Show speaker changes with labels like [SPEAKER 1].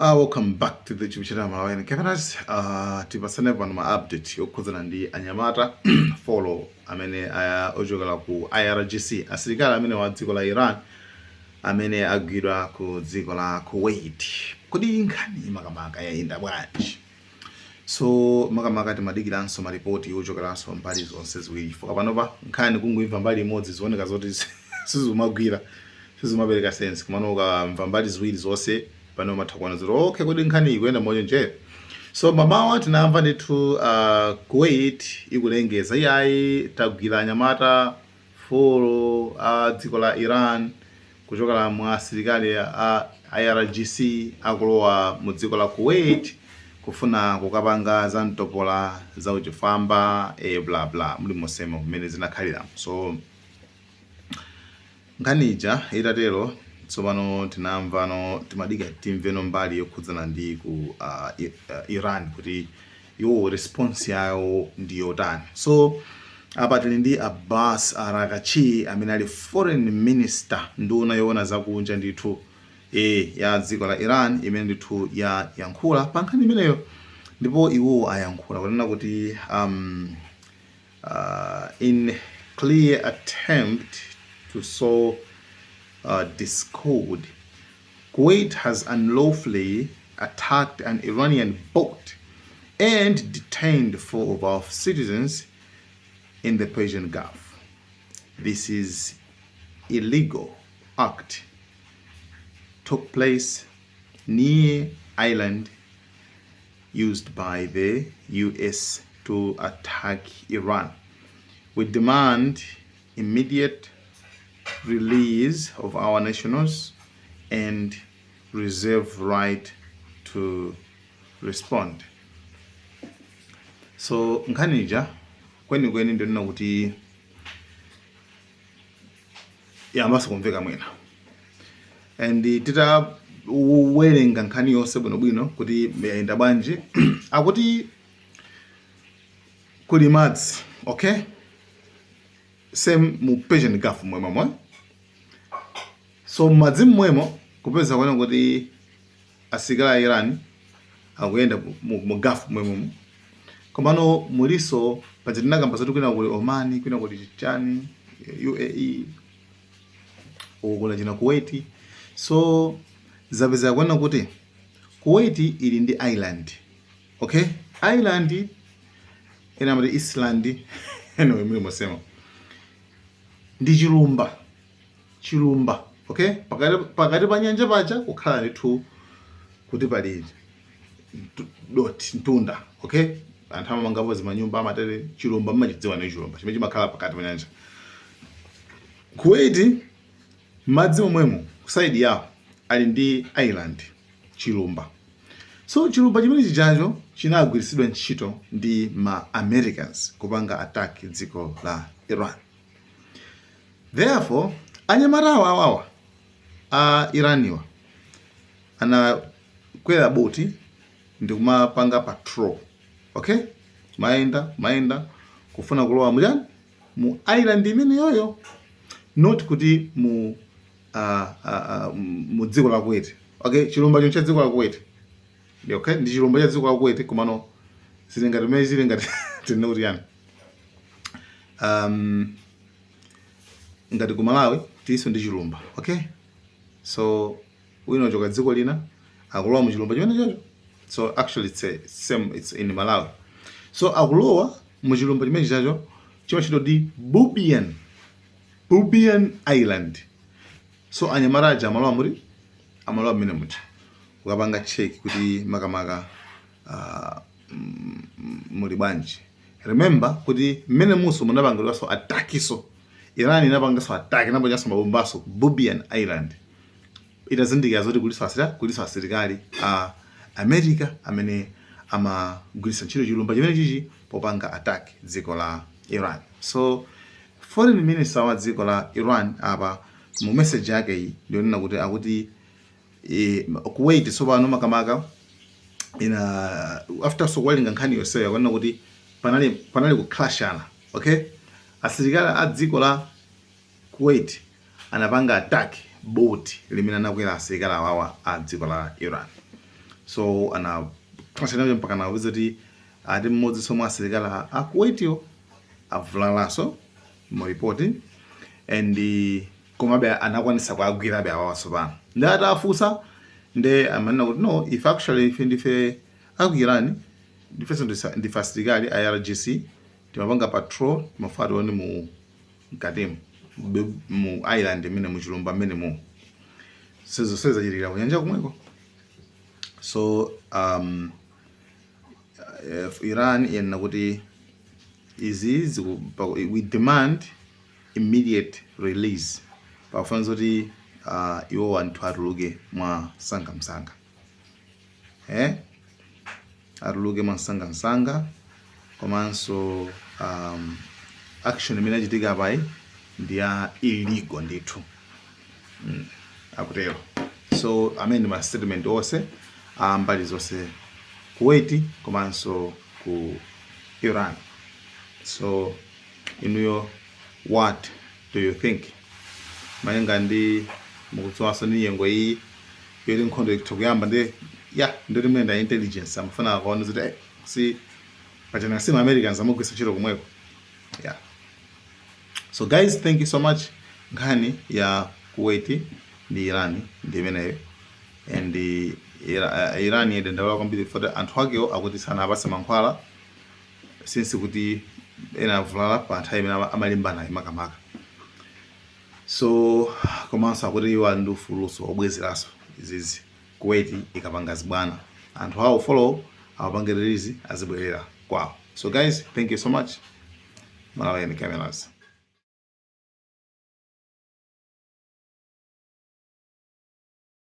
[SPEAKER 1] Welcome back to the YouTube channel Malawian Cameras. Tipasane pano ma update yokhudzana ndi anyamata 4 amene ochokera ku IRGC, asilikali amene wa dziko la Iran amene agwidwa ku dziko la Kuwait. Kodi nkhani makamaka yayenda bwanji? So makamaka timadikiranso maripoti ochokeranso mbali zonse ziwiri, chifukwa panopa nkhani kungoimva mbali imodzi zioneka zoti sizimagwira, sizimapereka sense. Komano ukamva mbali ziwiri zonse, pano umatha kuona zoti okay, kodi nkhani ikuyenda mochonje? So mamawa tinamva ndithu Kuwait ikulengeza, iyayi, tagwira anyamata 4 a dziko la Iran kuchokera mwa asilikali a IRGC akulowa mu dziko la Kuwait kufuna kukapanga za mtopola, za uchifwamba, bla bla, muli mosemo mmene zinakhalira. So nkhani ija itatero, tsopano tinamvano, timadika timveno mbali yokhudzana ndi ku Iran kuti iwo response yawo ndi yotani. So apa tili ndi Abbas Araghchi amene ali foreign minister, nduna yoona zakunja ndithu ya dziko la Iran, imene ndithu yayankhula pa nkhani imeneyo. Ndipo iwo ayankhula kunena kuti in clear attempt to sow discord, Kuwait has unlawfully attacked an Iranian boat and detained four of our citizens in the Persian Gulf. This is illegal act took place near island used by the US to attack Iran. We demand immediate release of our nationals and reserve right to respond. So nkhani ija kwenikweni ndinena kuti yambaso kumveka mwina, and titawerenga nkhani yonse bwinobwino kuti yayenda bwanji, akuti kuli madzi, okay, same mu Persian Gulf mwemwe. So madzi mmwemo kupeza kuona kuti asilikali a Iran akuyenda mu Gulf mwemwemo, komano muliso paja tinakamba zoti kwina kuli Oman, kwina kuli chani, UAE, uku kuna china Kuwait. So zapeza kuona kuti Kuwait ili ndi island, okay, island ena amati island, anyway, muli mosema ndi chilumba, chilumba, okay, pakati pa nyanja paja kukhala ndithu kuti pali dot mtunda, okay, anthu amamangapo zimanyumba, amatere chilumba, mmachidziwa ndi chilumba chimene chimakhala pakati pa nyanja. Kuwait madzi momwemo ku side yawo ali ndi island, chilumba. So chilumba chimene chijacho chinagwiritsidwa ntchito ndi ma Americans kupanga attack dziko la Iran. Therefore anyamatawa awawa a Iraniwa anakwera boti ndi kumapanga patrol, okay, mayenda mayenda kufuna kulowa muchani, mu island imene yoyo, not kuti mu dziko la Kuwait, okay. Chilumba cho cha dziko la Kuwait, okay, ndi chilumba cha dziko la Kuwait, komano zili ngati mene zili ngati tinene kuti yani, ngati ku Malawi tilinso ndi chilumba, okay. So wina ochoka dziko lina akulowa mu chilumba chimene chocho. So actually it's a same, it's in Malawi. So akulowa mu chilumba chimene chacho chimachitwa ndi Bubiyan Island. So anyamata aja amalowa muti, amalowa mmene muja kukapanga check kuti makamaka muli bwanji. Remember kuti mmene muso munapangidwanso attack so Iran inapanganso attack, inaponyanso mabombaso ku Bubiyan Island itazindikira zoti kuliso asilikali a America amene amagwiritsa ntchito chilumba chimene chichi popanga attack dziko la Iran. So foreign minister wa dziko la Iran apa mu message yake iyi ndionena kuti akuti Kuwait tsopano makamaka ina after so kuwerenga nkhani yonseyo akuona kuti panali kuclashana, okay, asilikali a dziko la Kuwait anapanga attack boat limene anakwera asilikali awawa a dziko la Iran. So anapasanayo mpaka nawuza kuti ati mmodzi somwe asilikali a Kuwaitiyo avulalanso mu ripoti, and komabe anakwanisa kuagwirabe awawaso pano. Ndi atafunsa, nde amanena kuti, "No, if actually ife ndife aku Iran, ndifenso ndife asilikali a IRGC, timapanga patrol, timafuna tione mu mkatimu mu island imene, muchilumba mmene mu sizonse zachitikira kunyanja kumweko." So Iran yanena kuti izi "We demand immediate release." Pakufanira kuti iwo anthu atuluke mwa msangamsanga, eh? Atuluke mwa msangamsanga. Komanso action imene achitika apayi ndi ya illegal ndithu, akutero. So amene ndi ma statement onse a mbali zonse, Kuwait komanso ku Iran. So inuyo, what do you think? Malinga ndi mukudziwanso ndi nyengo iyi yoti nkhondo ikutha kuyamba, ndi ya ndoti muyenda intelligence amafuna akaone kuti si pachana si Americans amagwisa ntchito komweko. Yeah, so guys, thank you so much. Nkhani ya Kuwait ndi Iran ndi imeneyo, and Iran yadandaula kwambiri foti anthu akewo akuti sanapase mankhwala, since kuti ena avulala pa nthawi imene amalimbana makamaka. So komanso akuti iwo ali ndi ufuluso obwezeranso izizi Kuwait ikapanga zibwana, anthu awo four awapange release, azibwerera kwawo. So guys, thank you so much. Malawi and Cameras.